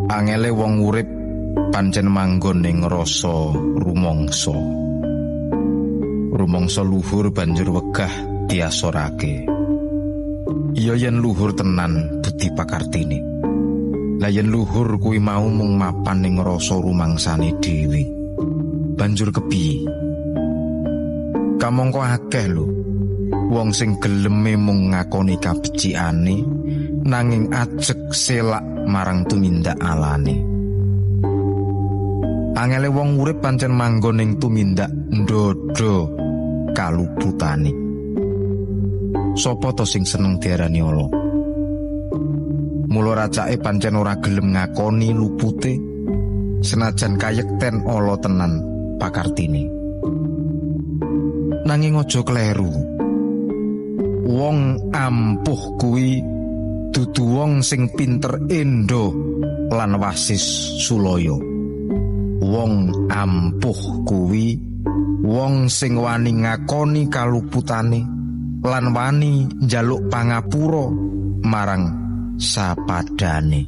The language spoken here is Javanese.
Angele wong urip pancen manggon ing rasa rumangsa. Rumangsa luhur banjur wegah diasorake. Iya yen luhur tenan budi pakartine. Lah yen luhur kuwi mau mung mapan ing rasa rumangsane dhewe. Banjur kepiye? Kamangka akeh lho wong sing geleme mung ngakoni kabecikane nanging ajeg selak marang tumindak alane. Angele wong urip pancen manggon ing tumindak ndodho kaluputane. Sopo to sing seneng diarani ala? Mula racake pancen ora gelem ngakoni lupute senajan kayekten ala tenan pakartine. Nanging aja kleru. Wong ampuh kuwi dudu wong sing pinter endo lan wasis sulaya. Wong ampuh kuwi wong sing wani ngakoni kaluputane lan wani njaluk pangapura marang sapadane.